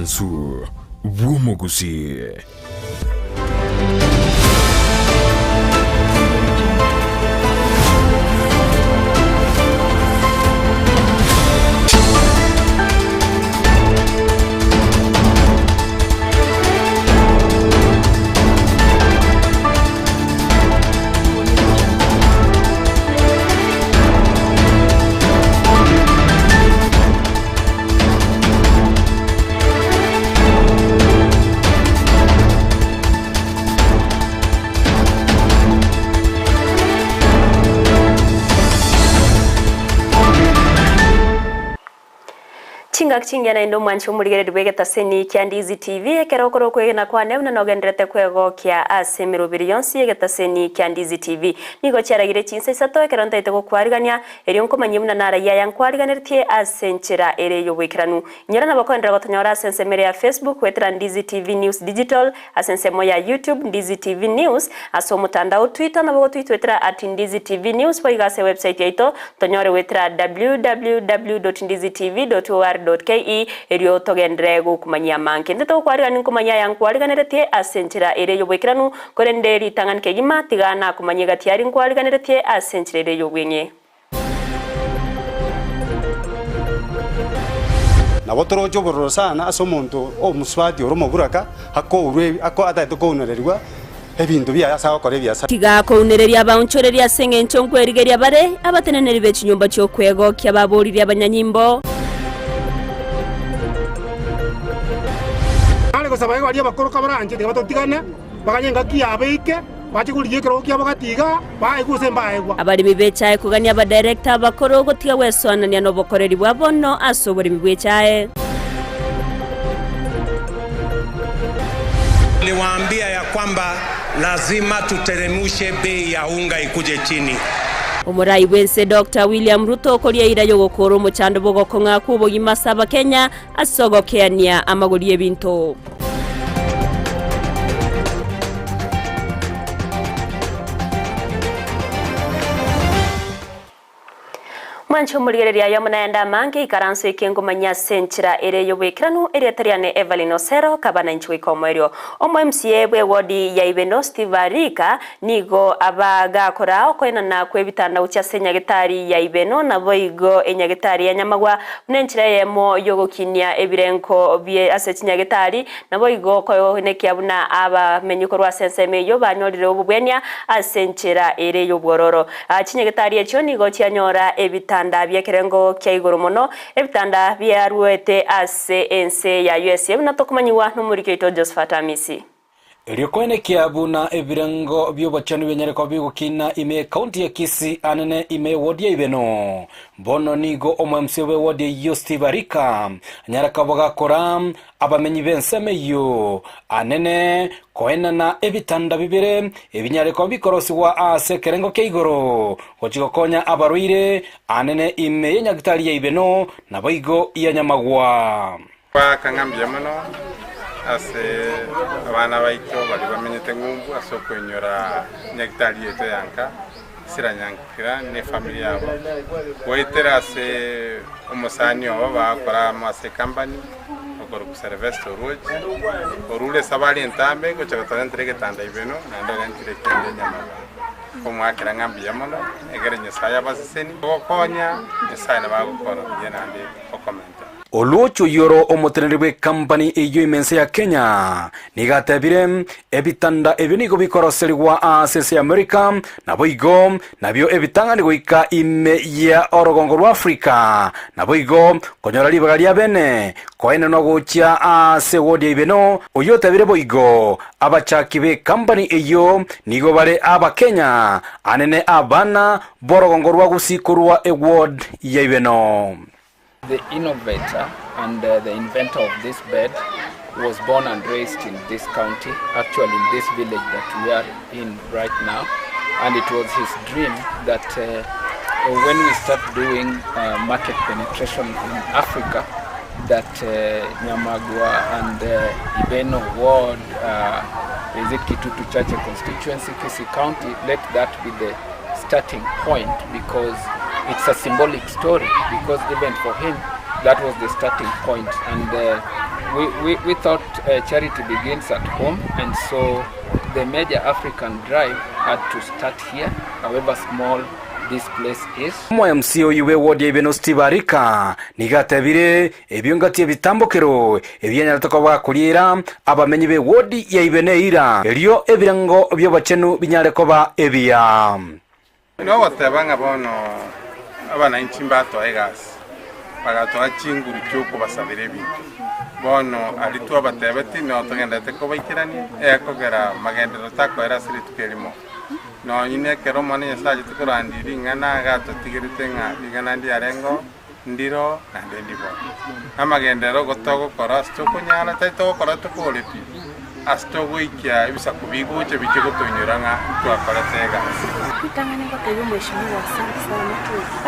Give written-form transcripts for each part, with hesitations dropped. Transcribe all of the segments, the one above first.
Omoikaranso bw'Omogusii. Chingaki chingiya naende omwanchi omorigereria bw'egetaseni kia Ndizi TV, ekero okore okwegena kwane buna nogendererete kwegokia ase emeroberi yonsi y'egetaseni kia Ndizi TV. Nigo chiaragire chinsa isato ekero ntaete gokwarigania, erio nkomanyie buna narayie aya nkwariganeretie ase enchera ere y'oboikeranu. Inyora nabo koenderera gotonyora ase ensemo ere ya Facebook goetera Ndizi TV News Digital, ase ensemo ya YouTube Ndizi TV News, ase omotandao Twitter nabo gotwitwetera at Ndizi TV News boigo ase ewebsite yaito tonyore goetera www.ndizitv.or.ke erio togenderere gokumanyia amange. Intwe togokwarigania nkomanyia aya nkwariganeretie ase enchera ere y'oboikeranu, korende ritang'ani kegima tiga nakomanyie gati aria nkwariganeretie ase enchera ere y'obweng'e. Nabo toroche obororo sana ase omonto omosubati ore omoburaka akourwa ebi ako atagete kounererigwa ebinto biaye ase agokora ebiasara. Tiga kounereria abaonchoreria ase engencho nkwerigeria bare, abateneneri be chinyomba chi'okwegokia baboririe abanyanyimbo. Nare gosaba baria abakoro kabaranche, tiga batotigane, baganye engaki yabo eike. Bache korigia ekerogo kiabo gati iga, baegwe gose mbaegwa. Abaremi b'echae kogania abadirector abakoro gotiga gwesoanania nobokoreri bwa bono ase oboremi bw'echae. Niliwaambia ya kwamba lazima tuteremushe bei ya unga ikuje chini. Omorai bw'ense Doctor William Ruto okoria eira y'ogokoora omochando bw'ogokong'a kw'obogima ase Abakenya ase ogokeania amagori y'ebinto. Mwanche omorigereria aye amo nayande amange, ikaranso eke ngomanyia ase enchera ere y'oboikeranu, erieta riane Evelyn Osero, kaba nainche goika omoerio. Omo MCA bw'ewodi ya Ibeno Steve Arika nigo abagakora okoenana kw'ebitanda gochia ase enyagetari ya Ibeno naboigo enyagetari ya Nyamagwa buna enchera eyemo y'ogokinia ebirengo bie ase chinyagetari naboigo koenekia buna abamenyi korwa ase ensemo eyio banyorire obobwenia ase enchera ere y'obwororo. Chinyagetari echio nigo chianyora ebitanda bi'ekerengo kia igoro mono, ebitanda biaruete ase ense ya USA buna tokomanyigwa nomoriki oito Josephat Amisi. Erio koenekia buna ebirengo bi'obochenu bianyare koba bigokina ime y'ekaunti ya Kisii anene ime y'ewodi ya Ibeno. Bono nigo omo-MC bw'ewodi eyio Steve Arika anyare koba gakora abamenyi b'ensemo eyio anene koenana ebitanda bibere ebinyare koba bikorosigwa ase ekerengo kia igoro gochia gokonya abarwaire anene ime y'enyagitari ya Ibeno naboigo ya Nyamagwa. Goaka mbuya mono ase abana baito baria bamenyete ng'umbu ase okoinyora nyagitari yaito ya nka, Sira Nyankira ne efamiri yabo, goetera ase omosani obo bagokora amo ase ecompany okorokwa Sylvester Oluoch, orure esabari entambe gocha gotorentera egetanda ibeno naende orentire ekende enyamaga. Nkomoakera ng'a mbuya mono, egere Nyasaye abasesenie, ogokonya Nyasaye nabo agokora buya naende okomenta. Oluochi oyio oro omoteneneri bw'ekampani eyio ime ense ya Kenya nigo atebire, Ebitanda ebio nigo bikoroserigwa ase ense ya Amerika, naboigo nabio ebitang'ani goika ime ya orogongo rwa Afrika, naboigo konyora ribaga ria bene koenenwa gochia ase ewodi ya Ibeno. Oyio otebire boigo, Abachaki b'ekampani eyio nigo bare Abakenya, anene abana b'orogongo rwa Gusii korwa eward ya Ibeno. The innovator and the inventor of this bed was born and raised in this county, actually in this village that we are in right now. And it was his dream that uh, when we start doing uh, market penetration in Africa, that uh, Nyamagwa and uh, Ibeno Ward, uh, is it Kitutu Chache constituency, Kisii County, let that be the starting point because it's a symbolic story because even for him that was the starting point and uh, We, we, we thought uh, charity begins at home, and so the major African drive had to start here, however small this place is. Omo-MC oyio bw'ewodi ya Ibeno Steve Arika nigo atebire ebio ngati ebitambokero ebianyarete koba gakoriera abamenyi b'ewodi ya Ibeno eira, erio ebirengo bi'obochenu binyare koba ebiya. Nogoteba ng'a bono abananchi mbatoa egasi, bagatoa chinguru chi'okobasabera ebinto. Bono aria twabatebetie noo togenderete kobaikerania, ekogera magenderero takoera ase rituko erimo. Nonye nekero Omonene Nyasae achete korandia ring'ana iga atotigerete ng'a ring'ana ndiarengeo, ndiro, naende ndibono. Amagenderero gotogokora ase tokonyara, tari togokora tokore pi, ase togoikia ebisaku bigocha biche gotoinyora ng'a twakorete egasi. Ritang'ani ngotebia omweshimiwa asante sana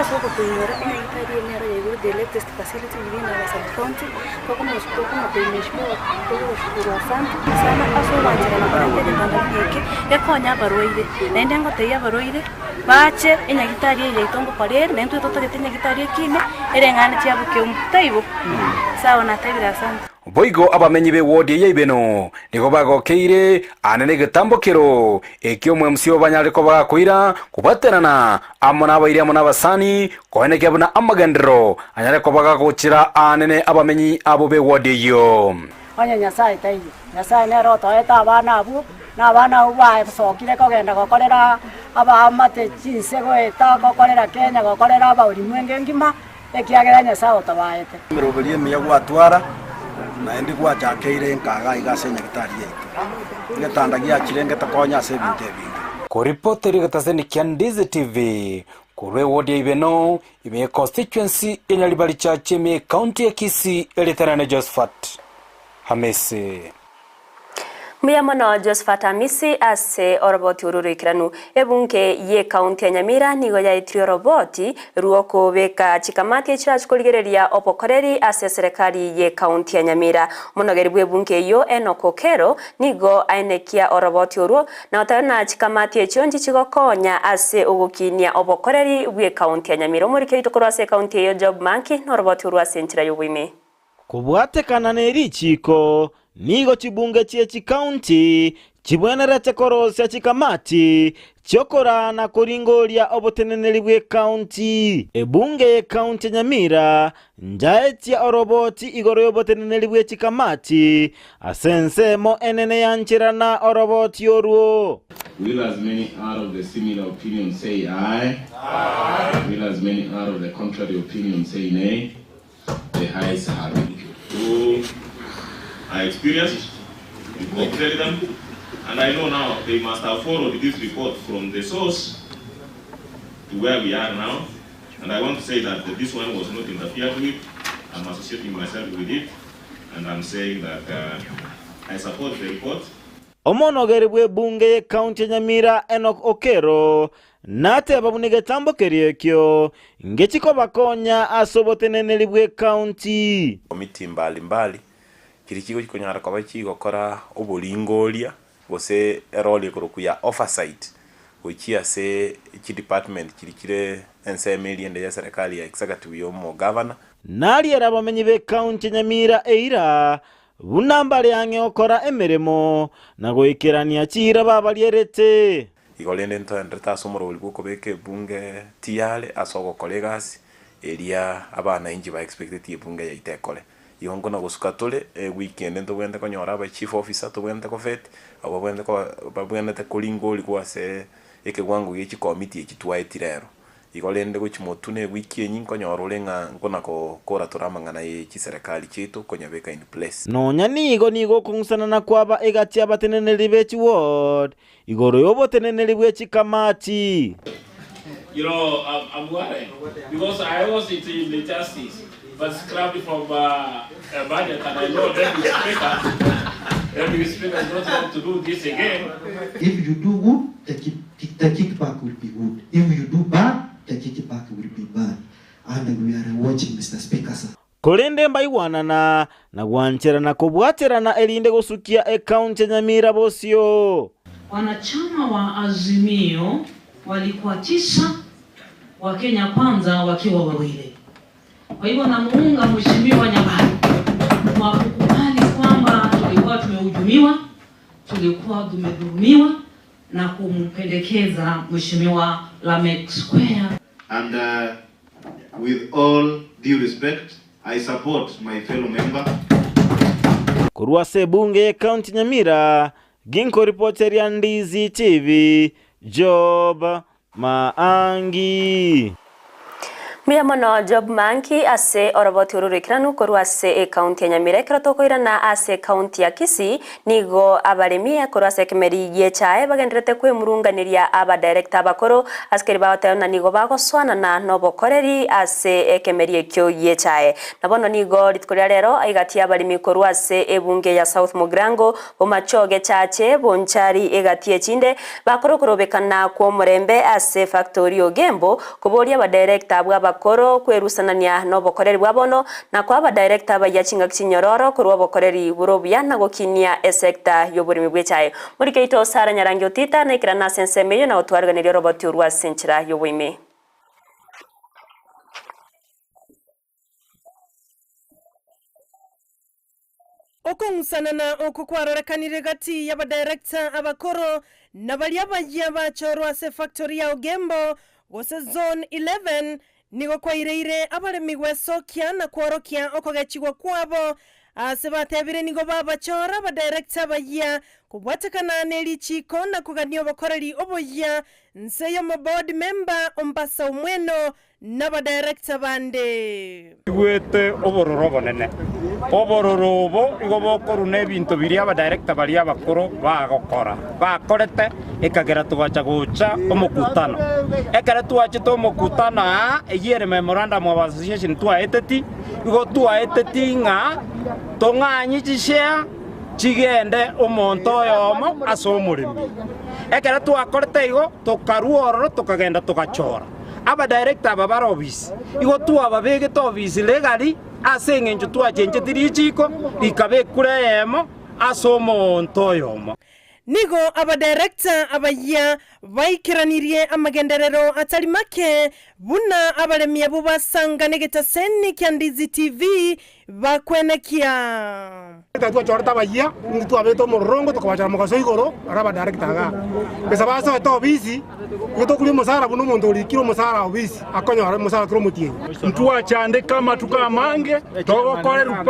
ase ogotoinyora enyagitari eye nero ya igoro the latest facility within our sub county tokomotebia mweshimiwa togogoshukuru asante sana ase ogwancherana korenta egetanda buna eke gekonye abarwaire naende ngotebia abarwaire Bache enyagitari eye yaito ngokora ere, na intwe totagete enyagitari ekine ereng'ane chiabo keumbu, taibo? Sawa natebire asante. Boigo abamenyi b'ewodi eye Ibeno nigo bagokeire aane negetambokero ekio omwemsi obo banyare koba gakoira kobwaterana amo nabairi amo nabasani koenekia buna amagenderero anyare koba gagochera aane ne abamenyi abo b'ewodi eyio. Onye Nyasae taiyo, Nyasae nere otoete abana abwo, na abana abwo basokire kogenda gokorera abaamate chinse goeta gokorera Kenya gokorera abaorimwenge engima, ekiagera Nyasae otobaete. Emeroberio emiya gwatwara, naende gwachakeire enkaga iga ase enyagitari yaito. Egetanda giachire ngetokonya ase ebinto ebinge. Koripoteri egetaseni kia Ndizi TV korwa ewodi ya Ibeno, Ime ye constituency ya Nyaribari Church ime ye county ya Kisii eritanane Josephat Hamisi. Mbuya mono Josephat Hamisi ase oroboti oru roikeranu. Ebunge ye county ya Nyamira nigo yaetirie oroboti rw'okobeka chikamati echirache korigereria obokoreri ase eserekari ye county ya Nyamira. Omonogeri bw'ebunge eyio Enock Okero nigo aenekia oroboti orwo Na otari na chikamati echio nchichigokonya ase ogokinia obokoreri bw'ekaunti ya Nyamira. Omoriki oito korwa ase ekaunti eyio Job Manki noroboti orwo ase enchera y'oboime. Kobwatekana ne richiiko, nigo chibunge chie chikaunti chibwenerete korosia chikamati chiokoraa na koringoria oboteneneri bw'ekaunti. Ebunge y'ekaunti ya Nyamira Njaetie oroboti igoro y'oboteneneri bwe chikamati ase ensemo enene ya nchera na oroboti orwo. Will as many are of the similar opinion say aye? Aye. Will as many are of the contrary opinion say nay? The ayes have it. Who are experienced, you co-opted them, and I know now they must have followed this report from the source to where we are now. And I want to say that this one was not interfered with. I'm associating myself with it, and I'm saying that uh, I support the report. Omonogeri bw'ebunge y'ekaunti ya Nyamira Enock Okero nateba buna egetambo keria ekio ngechikobakonya ase oboteneneri bw'ekaunti. Komiti mbali mbali chiria chigochi konyara koba chigokora oboringoria gose eroli ekorokwa ya oversight gochia ase chidepartment chiria chire ensemo eria ende ya eserekari ya executive ya omogavana. Nariera abamenyi b'ekaunti ya Nyamira eira buna mbare ang'e gokora emeremo na goikerania chiira babarierete. Igo rende ntoenderete ase omorobori bw'okobeka ebunge tiyare ase ogokora egasi eria abanainchi ba expectetie ebunge yaito ekore. Igo nkona gosuka tore, ewiki ende ntobwenerete konyora aba chief officer tobwenerete kofet, abwo babwenerete ko babwenerete koringorigwa ase ekewango gie chikomiti echi twaeti rero. Igo rende gochia motwe na ewiki enyia nkonyora ore ng'a nkona kokora tore amang'ana ye chiserekari chiaito konyabeka in place. Nonya nigo nigo okong'usanana kwaba egati y'abateneneri be chiward igoro y'oboteneneri bwe chikamati. You know, I'm, I'm worried because I was in the justice, but scrapped from uh, a budget, and I know Deputy Speaker, Deputy Speaker is not going to do this again. If you do good, the, kick, the kickback will be good. If you do bad, the kickback will be bad. And we are watching, Mr. Speaker, sir. Korende mbaigwanana na gwancherana kobwaterana erinde gosukia ekaunti ya Nyamira bosio. Wanachama wa Azimio walikuwa tisa, wa Kenya Kwanza wakiwa wawili. Kwa hivyo namuunga Mheshimiwa Nyabali kwa kukubali tumedhulumiwa, tulikuwa tumedhulumiwa na kumpendekeza Mheshimiwa Lameck Square. And with all due respect, I support my fellow member. Korwa ase ebunge y'Ecounty Nyamira, ginkoripoteria Ndizi TV, Job Maangi. Mbuya mono Job Maangi ase oroboti oro roikeranu korwa ase ecounty ya Nyamira. Ekero tokoirana ase ecounty ya Kisii, nigo abaremi korwa ase ekemeri gi'echae bagendererete kwemurunganeria abadirector abakoro ase keria bagoteba buna nigo bagosoanana nobokoreri ase ekemeri ekio gi'echae. Na bono nigo rituko ria rero egati y'abaremi korwa ase ebunge ya South Mugirango, Bomachoge Chache, Bonchari egati echinde bakore okorobekana kw'omorembe ase efactori Ogembo, koboria abadirector abwo abakoro kwerusanania nobokoreri bwa bono na koa abadirector abayia chingaki chinyororo korwa obokoreri bore obuya na gokinia esector y'oboremi bw'echae. Morikeito Sarah Nyarangi Otita naikerana ase ensemo eyio na gotwariganeria oroboti orwo ase enchera y'oboime. Okong'usanana oko kwarorekanire gati y'abadirector abakoro na baria abayia bachorwa ase efactory ya Ogembo gose Zone 11 nigo kwaireire abaremi gwesokia na kworokia okogechigwa kwabo ase batebire nigo babachora abadirector abayia kobwatekana ne richiiko na kogania obokoreri oboyia nse y'omoboard member Ombasa Omweno Nabadirector bande. Igwete obororo obonene. Obororo obo igo bokoruna ebinto biria abadirector baria abakoro bagokora, bakorete, ekagera togacha gocha omokutano. Ekero twachete omokutano aa, eyio ere memorandum of association twaeteti, igo twaeteti ng'a tong'anye chishare chigende omonto oyomo ase omoremi. Ekero twakorete igo, tokarua ororo tokagenda togachora. Abadirector aba bare ofisi, igo twababegete ofisi legally ase engencho twachencheti richiiko rikaba ekura eyemo ase omonto oyomo. Nigo abadirector abayia baikeranirie amagenderero atari make buna abaremi abwo basanga negetaseni kia Ndizi TV bakwenekia. Twachorete abayia, intwe twabete omororongo tokabachora mogaso igoro bare abadirector igaa. Gose basoete obisi, nigo tokoria omosara buna omonto orikire omosara obisi akonyora omosara kera omotienyi. Ntwachandeka amatuko amange, togokorerwa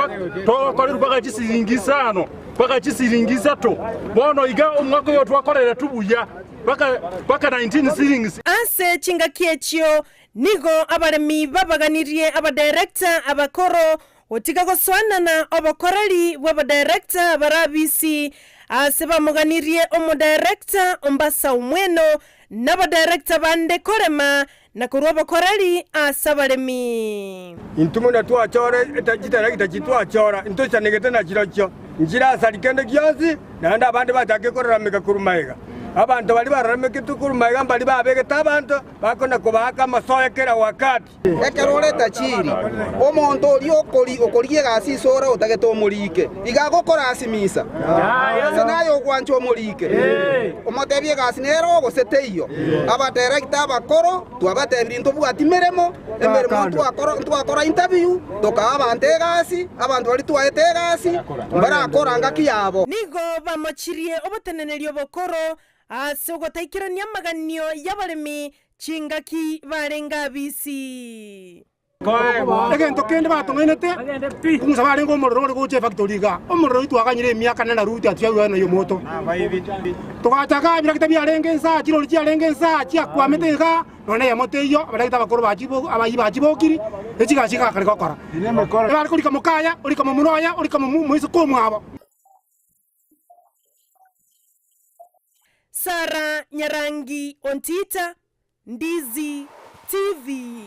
mpaka chisiringi isano, mpaka chisiringi isato. Bono iga omwaka oyo twakoreretwe buya mpaka 19 shillings. Ase chingaki echio Nigo abaremi babaganirie abadirector abakoro gotiga gosoanana obokoreri bw'abadirector barabisi ase bamoganirie omodirector Ombasa Omweno n'abadirector bande korema na korwa obokoreri ase abaremi. Intwe buna twachora chitarakita chitwachora, ntoisanegete nachirochio, nchirasari kende gionsi, naende abande bachake korarameka korwa magega. Abanto baria bararameketwe korwa magega mbaria babegete abanto Bakona kobaaka amasoya kera wakati. Ekero ore tachiri, omonto oria okorigia egasi ise ore otagete omorike, iga agokorasimisa, gose naye ogwancha omorike, omotebie egasi nero gose teiyo. Abaderekta abakoro twabatebirie ntobwati meremo, emeremo ntwakora interview, tokaa abanto egasi, abanto baria twaete egasi mbarakora ngaki yabo. Nigo bamochirie oboteneneri obokoro Ase ogotaikerania amaganio y'abaremi chingaki barenge abisi. Egento kende batong'ainete, kong'usa barenge omorero ore gocha efactory igaa. Omorero oyio twaganyire emiaka nene na ruti atiagwe noyo omoto. Togachaka ebirakita biarenge insaa, chirori chiarenge insaa chiakwamete igaa, nonya eyemo teiyo, abarakita abakoro bachibo abayio bachibokiri, ne chigasi chigakare gokora. Ebare korika mokaya, orika momura oye, orika momu moiseke omwabo. Sarah Nyarangi Ontita, Ndizi TV.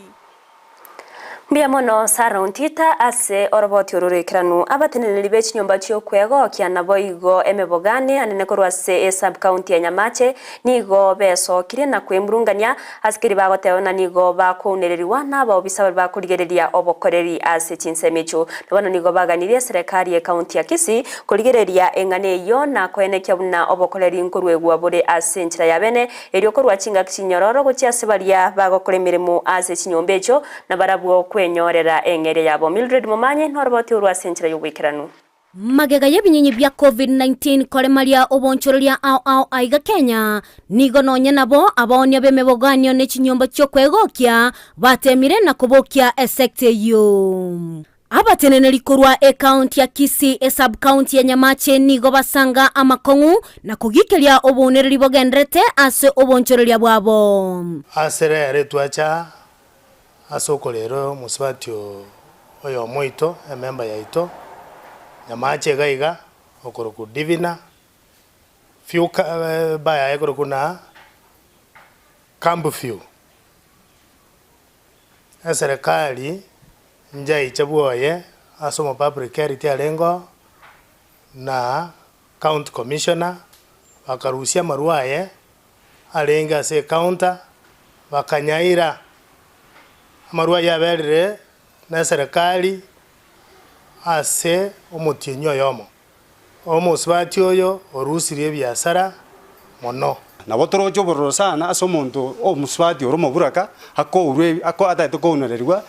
Mbuya mono Sarah Ontita ase oroboti oro roikeranu. Abateneneri be chinyomba chi'okwegokia naboigo emebogani anene korwa ase esub county ya Nyamache nigo besokirie na kwemurungania ase keria bagoteba buna nigo bakounererigwa na abaobisa baria bakorigereria obokoreri ase chinsemo echio. Na bono nigo baganirie eserekari ye county ya Kisii korigereria eng'ana eyio na koenekia buna obokoreri nkoruegwa bore ase enchera ya bene, erio korua chingaki chinyororo gochia ase baria bagokora emeremo ase chinyomba echio, na barabwo kwenyorera eng'eria yabo. Mildred Momanyi noroboti orwo ase enchera y'oboikeranu. Magega y'ebinyinyi bia Covid-19 koremaria obonchoreria ao ao aiga Kenya, nigo nonya nabo abaonia b'emeboganio ne chinyomba chi'okwegokia batemire na kobokia esecta eyio. Abateneneri korwa ecounty ya Kisii esub-county ya Nyamache nigo basanga amakong'u na kogikeria obounereri bogenderete ase obonchoreria bwabo. Ase rero etwacha ase okorera omosubati oyomo oito, ememba yaito, Nyamache iga iga, okorokwa Divina, Fyuka eba yaye ekorokwa na Camp Few. Eserekari njaiche bwoye ase omopublic health arenge oo, na county commissioner, bakarusia amarwa aye arenge ase ecounter, bakanyaira amarwa ayio aberire na eserekari ase omotienyi oyomo. Omosubati oyo orusirie ebiasara mono. Nabo toroche obororo sana ase omonto omosubati ore omoburaka akourwa ako atagete kounererigwa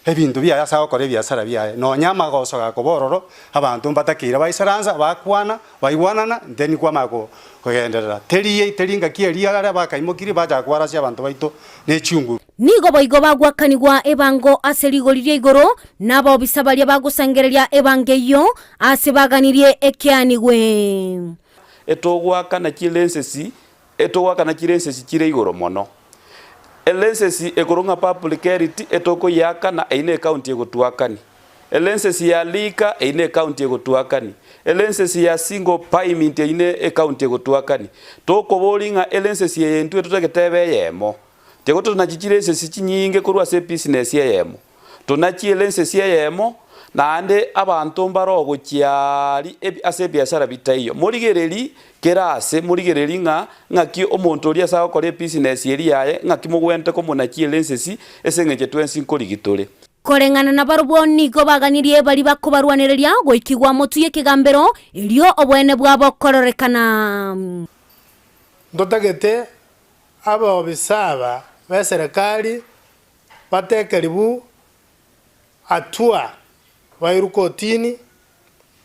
ebinto biaye ase agokora ebiasara biaye. Nonya amagoso gakoba ororo, abanto mbatakeire baisaransa, bakwana, baigwanana, then kwamanya ko kogenderera. Teri teri ngaki eria aria bakaimokirie bachaka koarasia abanto baito ne chinguru. Nigo boigo bagwakanigwa ebango ase rigori ria igoro, na abaobisa baria bagosangereria ebango eyio ase baganirie ekeanigwe. Etogoakana chilensesi etogoakana chilensesi chire igoro mono. Elensesi ekorwa ng'a public health etokoyeakana eyio ne ecounty egotuakani. Elensesi ya liquor eyio ne ecounty egotuakani. Elensesi ya single payment eyio ne ecounty egotuakani. Tokobori ng'a elensesi eye intwe totagete ebe eyemo. Tiga tonachi chilensesi chinyinge korwa ase ebusiness eyemo. Tonachie elensesi eyemo, naende abanto mbare ogochia aria ase ebiasara bitaiyo. Morigererie kera ase, morigererie ng'a ng'aki omonto oria ase agokora ebusiness eria yaye, ng'aki mogwenerete komonachia elensesi ase eng'encho twensi nkorigi tore. Koreng'ana nabarabwo nigo baganirie baria bakobarwanereria goikigwa motwe y'ekegambero, erio oboene bwabo kororekana. Ntotagete abaobisa aba b'eserekari batekeribu hatua bairwe kotini,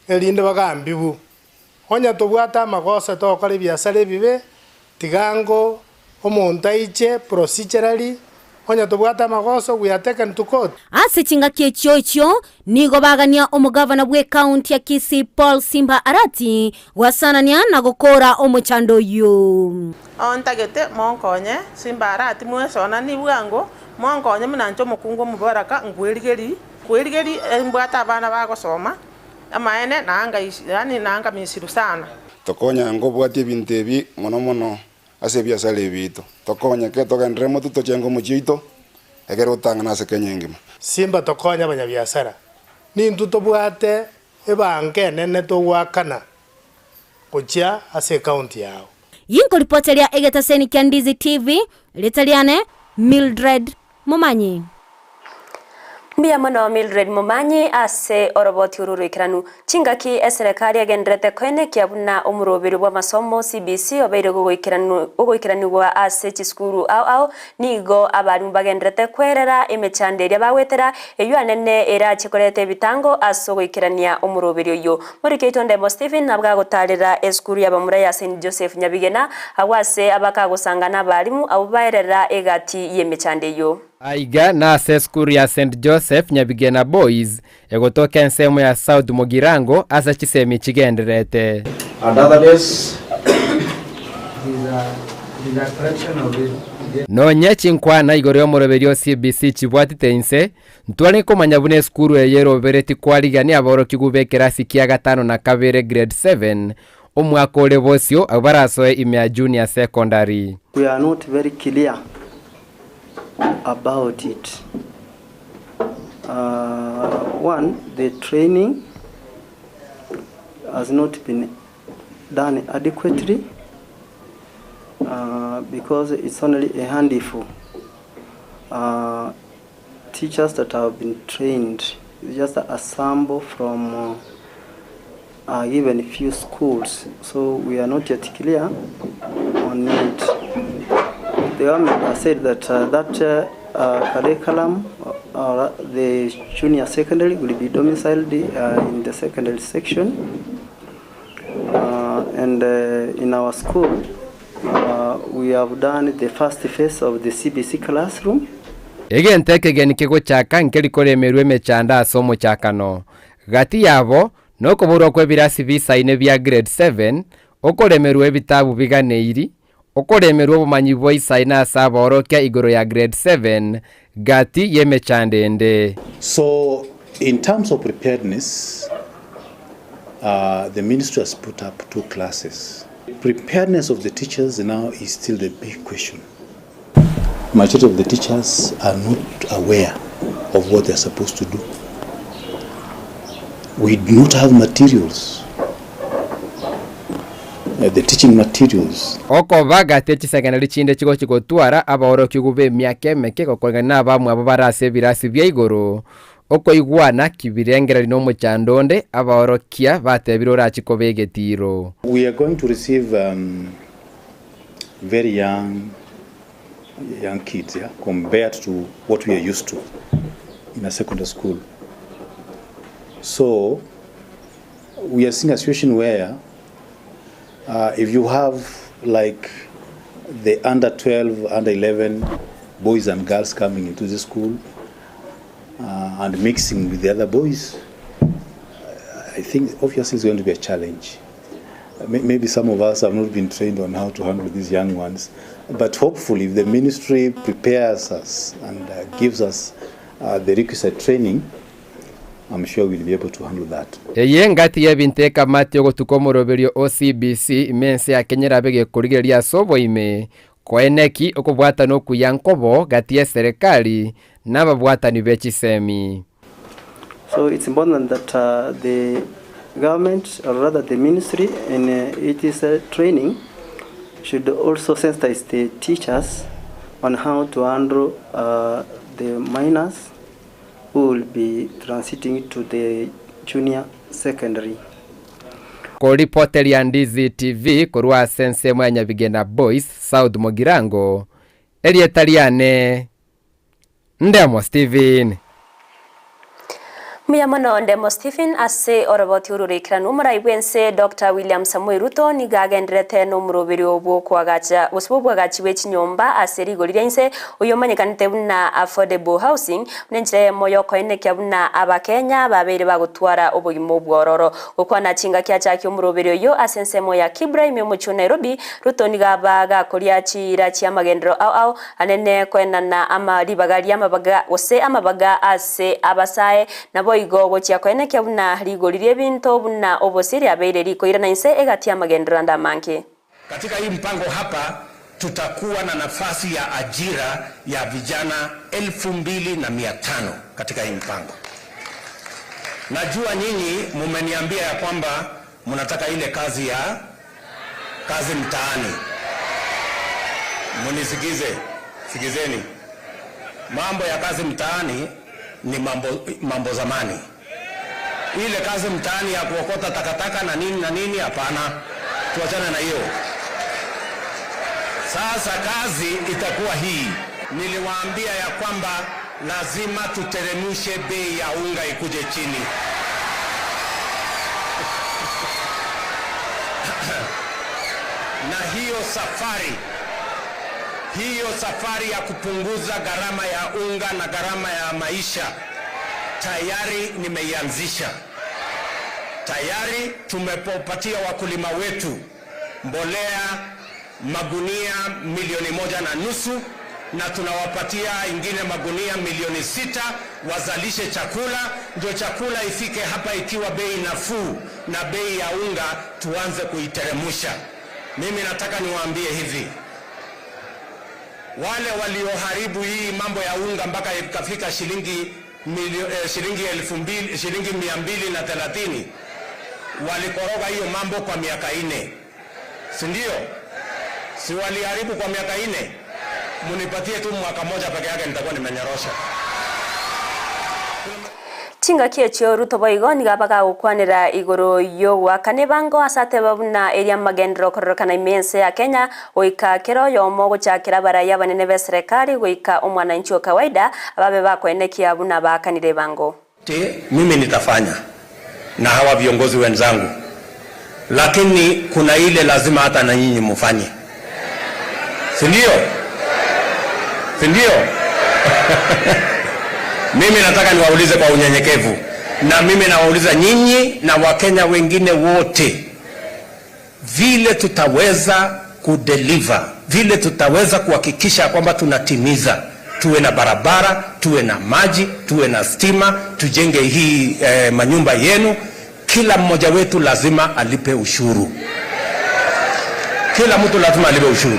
erinde bagambiwu. Onye tobwate amagoso togokora ebiasara ebibe, tiga ango omonto aiche procedurally, onye tobwate amagoso we are taken to court. Ase chingaki echio echio nigo bagania omogavana bw'ekaunti ya Kisii Paul Simba Arati gwasanania na gokoora omochando oyio. Oo ntagete monkonye, Simba Arati mwesonani bwango, monkonye buna inche omokungu omoboraka nkwerigerie, nkwerigerie mbwate abana bagosoma, amaene naanga yaani naanga misiru sana. Tokonya nkobwatia ebinto ebi mono mono ase ebiasara ebi biaito. Tokonyeke togenderere motwe tochenge omochie oito, ekero otang'ana ase Kenya engima. Simba tokonye abanyabiasara, nintwe tobwate ebanka enene togoakana gochia ase ecounty yao. Inkoripoteria egetaseni kia Ndizi TV, Erieta riane Mildred Momanyi. Mbuya mono Mildred Momanyi ase oroboti oru roikeranu. Chingaki eserekari egendererete koenekia buna omoroberio bw'amasomo CBC obeire gogoikeranigwa ase chisukuru ao ao, nigo abarimu bagendererete kwerera emechando eria bagwetera, eyio anene erache koreta ebitango ase ogoikerania omoroberio oyio. Moriki oito Ndemo Stephen nabwo agotaarera esukuru y'abamura ya Saint Joseph Nyabigena, agwo ase abakagosanga nabarimu abwo baerera egati y'emechando eyio. Aiga nase esukuru ya St Joseph Nyabigena Boys egotoka ensemo ya South Mugirango ase chisemi chigendererete. And other days. Nonye chinkwana igoro y'omoroberio o CBC chibwatete inse, ntwarenge komanya buna esukuru eye eroberetie kwarigania aborokigwa b'ekerasi kia gatano na kabere grade 7 omwaka ore bosio abwo barasoe ime ya junior secondary. We are not very clear about it. One, the training has not been done adequately because it's only a handful teachers that have been trained. It's just a sample from uh, given few schools, so we are not yet clear on it. The government has said that that curriculum or the junior secondary will be domiciled uh, in the secondary section. Uh, and uh, in our school, uh, we have done the first phase of the CBC classroom. Egento ekegeni kegochaka nkeri koremerwa emechando ase omochakano. Gati yabo nokoborwa kw'ebirasi bisaine bia grade 7, okoremerwa ebitabu biganeiri, okoremerwa obomanyi bwa isaine ase abaorokia igoro ya grade 7, gati y'emechando ende. So in terms of preparedness, uh, the ministry has put up two classes. Preparedness of the teachers now is still the big question. Majority of the teachers are not aware of what they're supposed to do. We do not have materials, uh, the teaching materials. Okoba gati echisekenari chinde chigochi gotwara abaorokigwa b'emiaka emeke gokoreng'ana nabamwabo bare ase ebirasi bia igoro, okoigwana kibirengereri na omochando onde abaorokia batebire orachi koba egetiro. We are going to receive um, very young, young kids yeah, compared to what we are used to in a secondary school. So we are seeing a situation where uh, if you have like the under 12, under 11 boys and girls coming into the school uh, and mixing with the other boys, I think obviously it's going to be a challenge. Maybe some of us have not been trained on how to handle these young ones, but hopefully if the ministry prepares us and uh, gives us uh, the requisite training, I'm sure we'll be able to handle that. Eye ngati y'ebinto ekamati ogotuka omoroberio o CBC ime ense ya Kenya erabe gekorigereria ase oboime koeneki okobwatana okuya nkobo gati ya eserekari na ababwatani be chisemi. So it's important that uh, the government, or rather the ministry, in uh, its uh, training, should also sensitize the teachers on how to handle uh, the minors who will be transiting to the junior secondary. Koripoteria Ndizi TV korwa ase ensemo ya Nyabigena Boys, South Mugirango, erieta riane Ndemo Steven. Mbuya mono Ndemo Stephen ase oroboti ororekeranu omorai bwense Dr. William Samoei Ruto nigo agenderete na omoroberi bwokwagacha gose bwobwagachi bwe chinyomba ase rigori ria inse oyo omanyekanete buna affordable housing buna enchera eyemo yokoenekia buna abakenya babeire bagotwara obogima obwororo. Gokwana chingaki achaki omoroberi oyo ase ensemo ya Kibra ime omochie o Nairobi, Ruto nigo aba gakoria chiira chia amagendero ao ao anene koenana ama ribaga ria amabaga gose amabaga ase abasae nabo igo gochia koenekia buna rigori ria ebinto buna obosiri abeire rikoirana inse egati amagendero ande amange. Katika hii mpango hapa tutakuwa na nafasi ya ajira ya vijana 2500 katika hii mpango. Najua nyinyi mumeniambia ya kwamba mnataka ile kazi ya kazi mtaani. Munisikize, sikizeni. Mambo ya kazi mtaani ni mambo, mambo zamani. Ile kazi mtaani ya kuokota takataka na nini na nini, hapana, tuachane na hiyo. Sasa kazi itakuwa hii. Niliwaambia ya kwamba lazima tuteremshe bei ya unga ikuje chini. Na hiyo safari, hiyo safari ya kupunguza gharama ya unga na gharama ya maisha tayari nimeianzisha. Tayari tumepopatia wakulima wetu mbolea magunia milioni 1.5 na tunawapatia ingine magunia milioni 6 wazalishe chakula, ndio chakula ifike hapa ikiwa bei nafuu, na bei ya unga tuanze kuiteremusha. Mimi nataka niwaambie hivi, wale walioharibu hii mambo ya unga mpaka ikafika shilingi milio, eh, shilingi 2000, shilingi 230 walikoroga hiyo mambo kwa miaka 4, si ndio? Si waliharibu kwa miaka 4? Munipatie tu mwaka moja peke yake, nitakuwa nimenyorosha. Chingaki echio Ruto boigo nigo abagagokwanera igoro y'ogoakana ebango ase ateba buna eria amagenderero okororokana ime y'ense ya Kenya goika kera oyomo gochakera abarai abanene b'eserekari goika omwananchi o kawaida ababe bakoenekia buna baakanire ebango. Mimi nitafanya na hawa viongozi wenzangu, lakini kuna ile lazima hata na nyinyi mufanye, si ndio? Si ndio? Mimi nataka niwaulize kwa unyenyekevu, na mimi nawauliza nyinyi na Wakenya wengine wote, vile tutaweza kudeliver, vile tutaweza kuhakikisha kwamba tunatimiza, tuwe na barabara, tuwe na maji, tuwe na stima, tujenge hii eh, manyumba yenu. Kila mmoja wetu lazima alipe ushuru, kila mtu lazima alipe ushuru,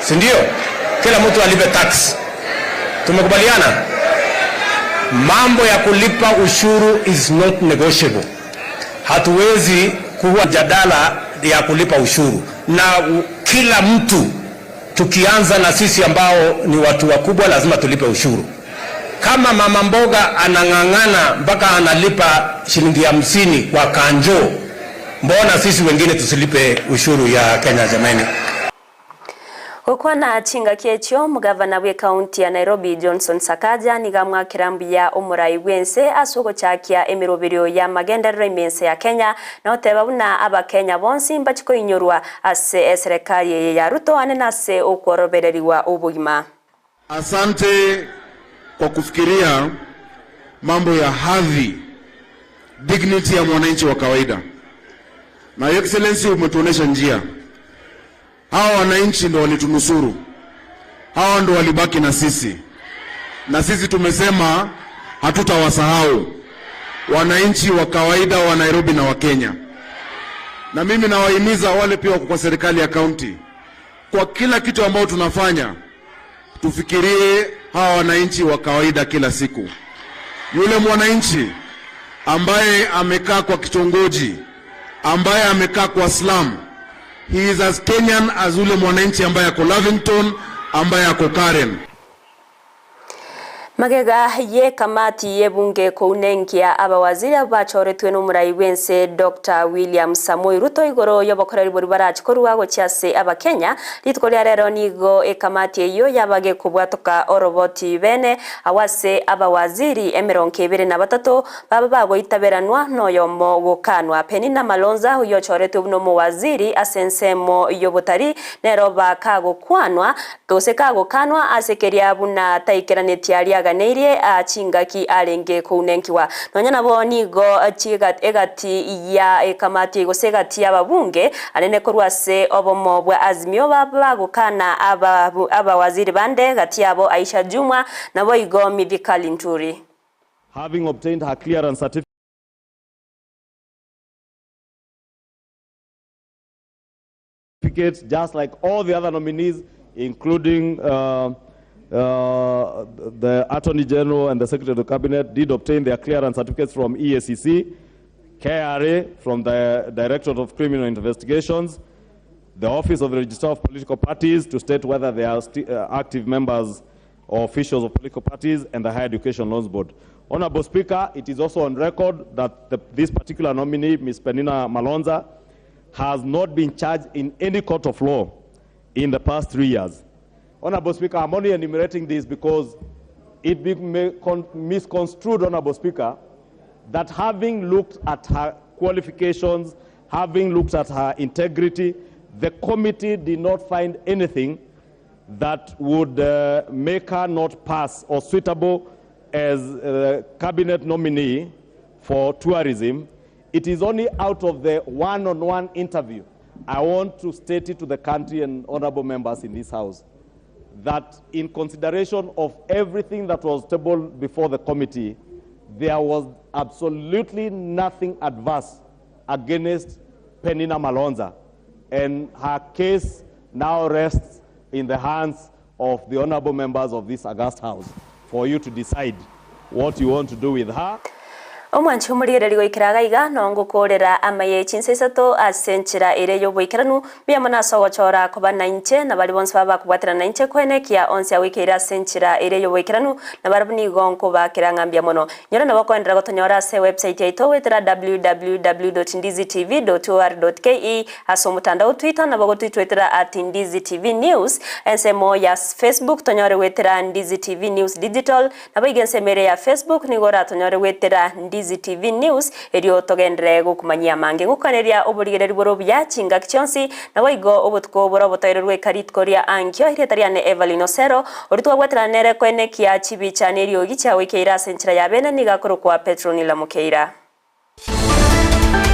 si ndio? Kila mtu alipe tax. Tumekubaliana? Mambo ya kulipa ushuru is not negotiable. Hatuwezi kuwa jadala ya kulipa ushuru na kila mtu, tukianza na sisi ambao ni watu wakubwa, lazima tulipe ushuru. Kama mama mboga anang'ang'ana mpaka analipa shilingi 50 kwa kanjo, mbona sisi wengine tusilipe ushuru ya Kenya jamani? Gokwana chingaki echio omogavana bwe ekaunti ya Nairobi Johnson Sakaja nigo amwakera mbuya omorai bwense ase ogochakia emeroberio ya amagenderero ime ense ya Kenya na goteba buna abakenya bonsi mbachi koinyorwa ase eserekari eye ya Ruto ane nase okworobereriwa obogima. Asante kwa kufikiria mambo ya hadhi, dignity ya mwananchi wa kawaida, na Your Excellency umetuonesha njia. Hawa wananchi ndo walitunusuru, hawa ndo walibaki na sisi, na sisi tumesema hatutawasahau wananchi wa kawaida wa Nairobi na wa Kenya. Na mimi nawahimiza wale pia wako kwa serikali ya kaunti, kwa kila kitu ambao tunafanya tufikirie hawa wananchi wa kawaida kila siku. Yule mwananchi ambaye amekaa kwa kitongoji, ambaye amekaa kwa slum, he is as Kenyan as yule mwananchi ambaye ako Lavington, ambaye ako Karen. Magega ye kamati y'ebunge kounenkia abawaziri abo bachoretwe n'omorai bwense Dr. William Samoei Ruto igoro y'obokoreri bori barachikorwa gochia ase abakenya rituko ria rero nigo ekamati eyo yabage kobwatoka oroboti bene awo ase abawaziri emerongo ebere na batato baba bagoitaberanwa noyomo gokanwa Penina Malonza oyo ochoretwe buna omowaziri ase ensemo y'obotari nero bakagokwanwa gose kagokanwa ase keria buna taikeranetie aria aganeirie chingaki arenge kounenkiwa nonya nabo nigo egati ya ekamati gose egati y'ababunge anene korwa ase obomo bwa Azimio bagokana abawaziri bande gati yabo Aisha Jumwa nabo igo Mithika Linturi. Having obtained her clearance certificate, just like all the other nominees, including the Attorney General and the Secretary of the Cabinet, did obtain their clearance certificates from EACC, KRA, from the Directorate of Criminal Investigations, the Office of the Registrar of Political Parties to state whether they are active members or officials of political parties, and the Higher Education Loans Board. Honorable Speaker, it is also on record that this particular nominee, Ms. Penina Malonza, has not been charged in any court of law in the past 3 years. Honorable Speaker, I'm only enumerating this because it be misconstrued, Honorable Speaker, that having looked at her qualifications, having looked at her integrity, the committee did not find anything that would make her not pass or suitable as a cabinet nominee for tourism. It is only out of the one-on-one interview. I want to state it to the country and honorable members in this house that in consideration of everything that was tabled before the committee, there was absolutely nothing adverse against Penina Malonza, and her case now rests in the hands of the honorable members of this august house for you to decide what you want to do with her. Omwanchi omorigereria goikera iga iga nongokoorera amaye chinsa isato ase enchera ere y'oboikeranu, mbuya mono ase ogochora koba nainche, na baria bonsi baba bakobwaterana nainche koenekia onsi agoikeire ase enchera ere y'oboikeranu, na barabwo nigo nkobakera ng'a mbuya mono. Nyora nabo okoenderera gotonyora ase ewebsite yaito goetera www.ndizitv.or.ke, ase omotandao o Twitter nabo gotwitwetera at ndizitv news, ensemo ya Facebook tonyore goetera Ndizi TV News Digital, Naboigo ensemo ere ya Facebook nigo oratonyore goetera Ndizi TV News, erio togenderere gokumanyia amange. Ngokaneria oborigereria bore obuya chingaki chionsi, naboigo obotuko bore obotoereru goika rituko ria ankio. Erieta riane Evelyn Osero, oria twabwaterana nere koenekia chibicha na eriogi chiagoikeire ase enchera ya bene nigo akorokwa Petronila Mokeira.